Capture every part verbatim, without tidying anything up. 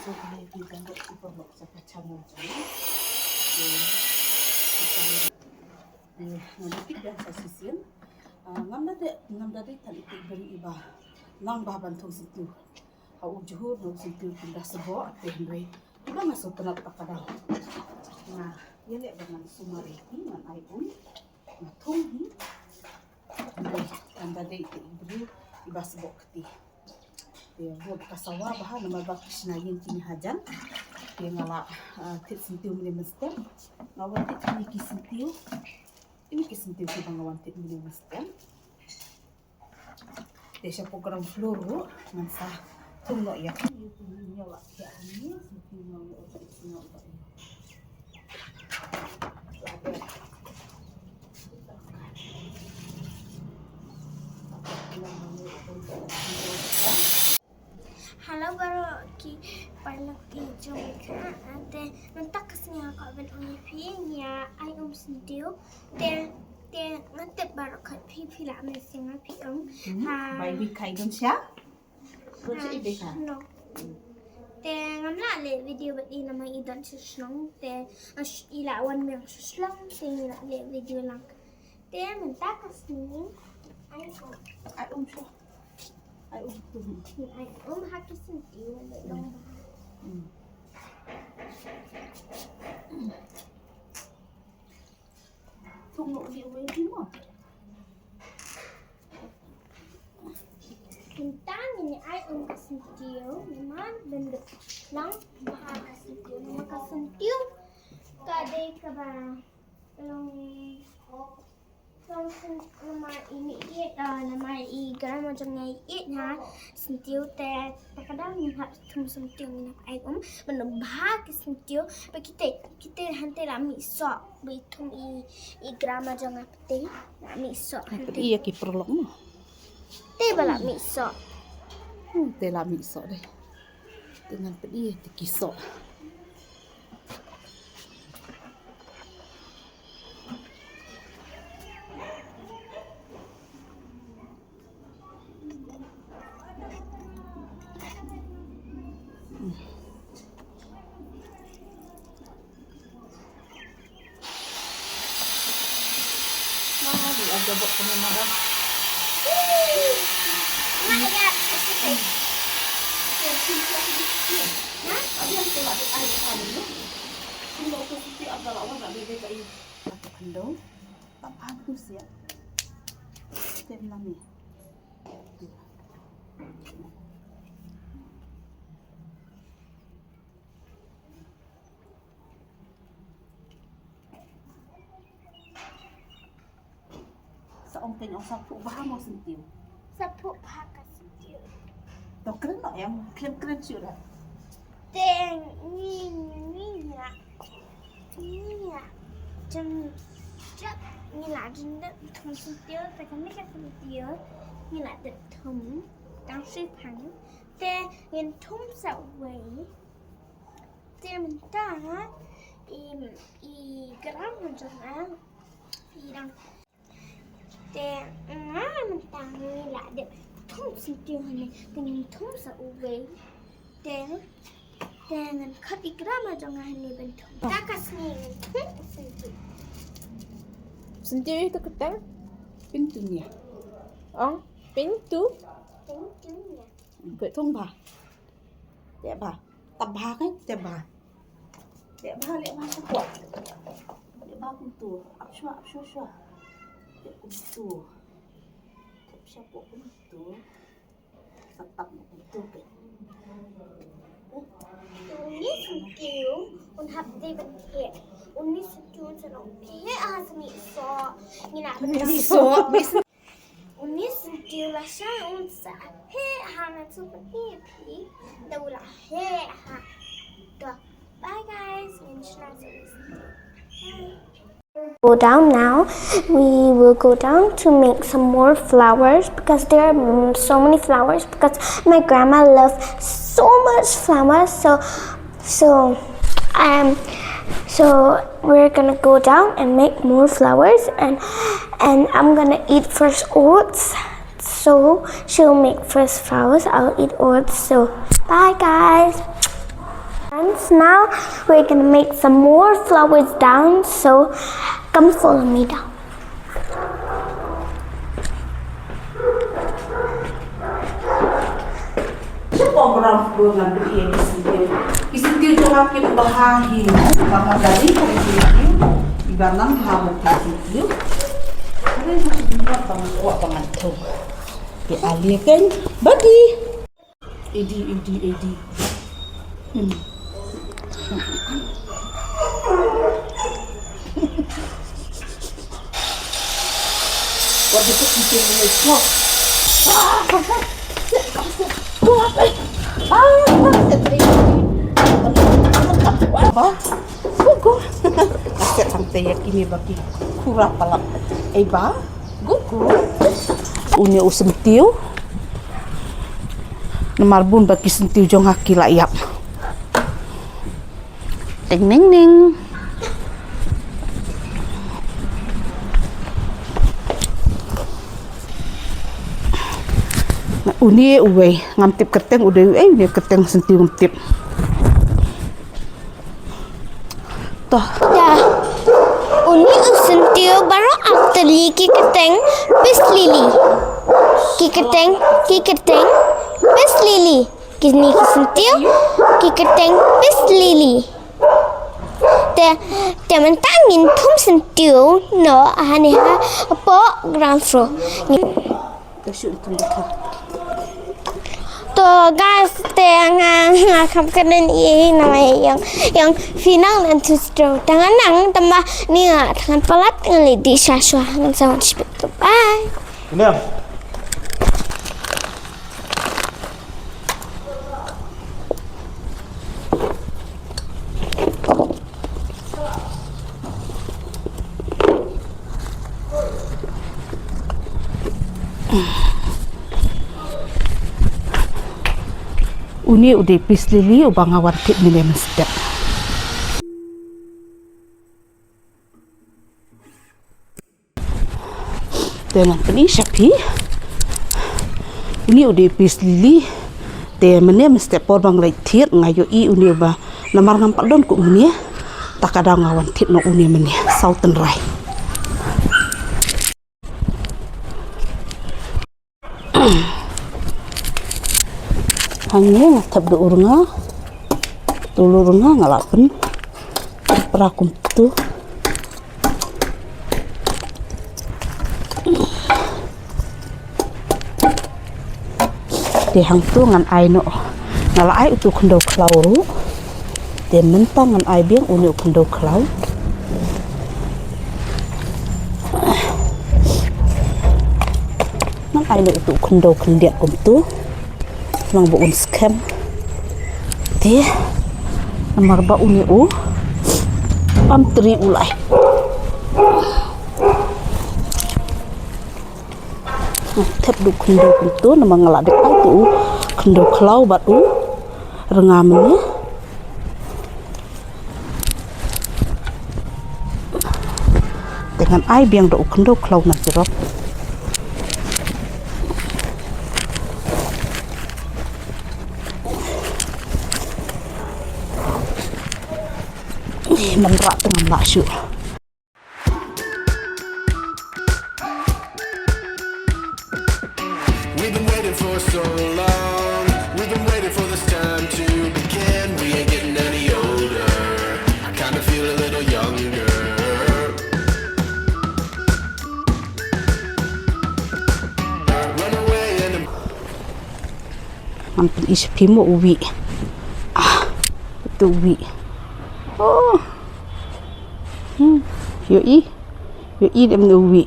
Ïa ki jingkit ki paralok sha ka channel jong ngi. Te, te, te, nga da tip ïa sa shisien. Ah, ngam da dei, ngam da dei tang ïa ki briew iba nang ba ban thung syntiew ha u jhur, na u syntiew kin da sboh, te hynrei kiba nga sngewtynnat ba ka dang. Nga ïa leh ba ngan sumar ïa ki, ngan ai um. Nga thung hi. Ngan da dei te briew iba sboh kti. Te bud ka sawa bha namar ba ki shna ïing kine hajan. Te nga la, ah, thied syntiew mynne mynstep. Nga wan thied kine ki syntiew. Kine ki syntiew kiba nga wan thied mynne mynstep. Te sha ka ground floor ruh ngan sa thung noh ïa ki. Hello baroh ki paralok ki jong nga. Te mynta ka sngi nga kwah ban ong ïa phi, ngi ïa ai um syntiew. Te, te nga tip baroh kawei phi, phi la mih sing phi ong. Hmm, ha, bai bi kai don sha. Don sha i beka. No. Te ngam lah leh video bad i namar i don sha shnong. Te i la wan biang sha shnong, te i la leh video lang. Te mynta ka sngi ai um. Ai um sha. Ai um tu. Ai um ha ki syntiew leh long ba. Hmm. Thung noh ïa uwei ki mo. Mynta ngin ïa ai um ka syntiew, namar ban dep long bha ka syntiew, namar ka syntiew ka dei kaba long, long syn-, namar i mih ïeit, ah, namar i grandma jong nga i ïeit na syntiew te, te ka dang ngin hap thung syntiew ngin hap ai um, ban dep bha ki syntiew, ba kita, kita hangta la mih soh, ba i thung i, i grandma jong nga. Te la mih soh. Ai, hangta. Peit ïa ki paralok mo. Te ba la mih soh. Hmm, te la mih soh dei. Te ngan peit ïa te ki soh. Sa ong teng ong sa phuh bha mo syntiew. Sa phuh bha ka syntiew. To kren noh em, kren kren shuh rat. Te ngi, ngi ïa, ngi ïa jem jap, ngi la jem dep thum syntiew, te kane ka syntiew ngi la dep thum tang shi pang. Te ngin thum sa uwei. Te mynta i, i grandma jong nga i dang. Te nga mynta ngi la dep thum syntiew hangne, te ngin thum sa uwei. Te, te ngan khot i grandma jong nga hangne ban thum. Mynta ka sngi ngin thum syntiew. Syntiew ïa tu kata? Petunia. Ong, petu? Petunia. Thung bha. Leh bha. Tap bha kan, tap bha. Leh bha, leh bha shapoh. Leh bha kumtu. Ap shwa, ap shwa, shwa. Leh kumtu. Tap shapoh kumtu. Sa tap kumtu kan. Une syntiew un hap dei ban phet. Une syntiew un sa long phet ha snieh soh. Ngi na. Snieh soh. Une syntiew lashai un sa heh ha, ngan shu pyni ïa phi da u la heh ha. To, bye guys, ngin shna sa une syntiew. Bye. Go down now. We will go down to make some more flowers because there are, mm, so many flowers because my grandma loves so much flowers. So So, um, so we're gonna go down and make more flowers, and, and I'm gonna eat first oats. So she'll make first flowers, I'll eat oats. So bye, guys. And now we're gonna make some more flowers down, so come follow me down. Shu program pun ngan duk ïa ki syntiew. Ki syntiew jong nga ki bha hi, ba nga dali ka ki syntiew. Iba nang ha ba ki syntiew. Kare ma shu bynta ba ngan kwah ba ngan thung. Ki ali kan badi. Edi, edi, edi. Hmm. What the fuck you think you talk? Ah, go up. Ah, go up. Go, go. Aset ang tayar kini bagi kurap palap. Eh, ba? Gugu. Une u syntiew. Namar bun ba ki syntiew jong nga ki la ïap. Ting ning ning. Une uwei ngam tip kyrteng, uwei uwei une kyrteng syntiew ngam tip. To. Da. Une u syntiew baroh artylli ki kyrteng peace lily. Ki kyrteng, ki kyrteng peace lily. Kine ki syntiew ki kyrteng peace lily. Te, te mynta ngin thum syntiew noh hangne hapoh ground floor. Ngin Ka shu tum ka. To guys, te nga, nga kham kren ïa na mai ïong, ïong final and two stroke. Te nga nang tang ba ni nga tang palat ngan leit dih sha shuwa, ngan sa wan shiphew. Bye. Bye. Une u dei peace lily uba nga wan thied mynne mynstep. Te ngan pyni sha phi. Une u dei peace lily. Te mynne mynstep por ba nga leit thied nga ïohi une uba namar ngam pat don kumne. Ta ka daw nga wan thied noh une mynne saw tynrai. Hangne nga thep da u rnga. Tulu rnga nga la pynpra kumtu. Te hangtu ngan ai noh. Nga la ai utu khyndew khlaw ruh. Te mynta ngan ai biang une u khyndew khlaw. Ngan ai noh utu khyndew khyndiat kumtu. Nang ba un skhem. Te namar ba une u bam tri u lai. Thep da u khyndew kumtu namar nga la dep ai tu u khyndew khlaw bad u rnga mynne. Te ngan ai biang da u khyndew khlaw na jrop. Ih, man rah te ngam lah shuh. We've been waiting for so long. We've been waiting for this time to begin. We ain't getting any older. I kinda feel a little younger. Run away and Ngan pyni sha phi mo uwei. Ah, tu uwei. Oh. Hmm, ïohi. Ïohi dem uwei.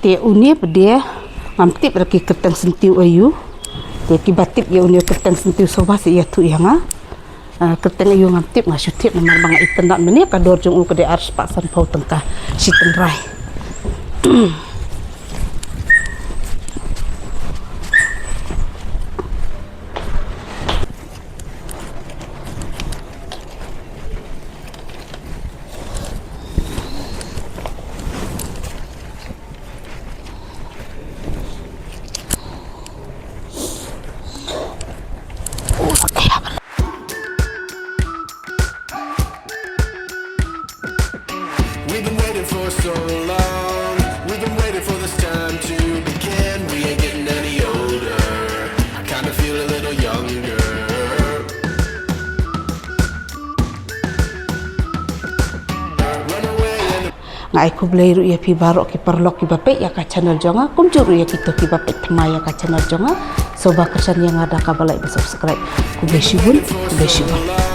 Te une pat de ngam tip re ki kyrteng syntiew aïu. Te kiba tip ïa une kyrteng syntiew sngewbha sa ïathuh ïa nga. Ah, kyrteng aïu ngam tip, nga shu tip namar ba nga itynnad mynne ka dor jong u ka dei ar spah sanphew tyngka shi tynrai. So long, we've been waiting for this time to begin. We ain't getting any older. I kinda feel a little younger. Run away and Nga ai khublei ruh ïa phi baroh ki paralok kiba peit ïa ka channel jong nga, kumjuh ruh ïa kito kiba peit thymmai ïa ka channel jong nga. Sngewbha kyrshan ïa nga da kaba like, ba subscribe. Khublei shibun, khublei shibun.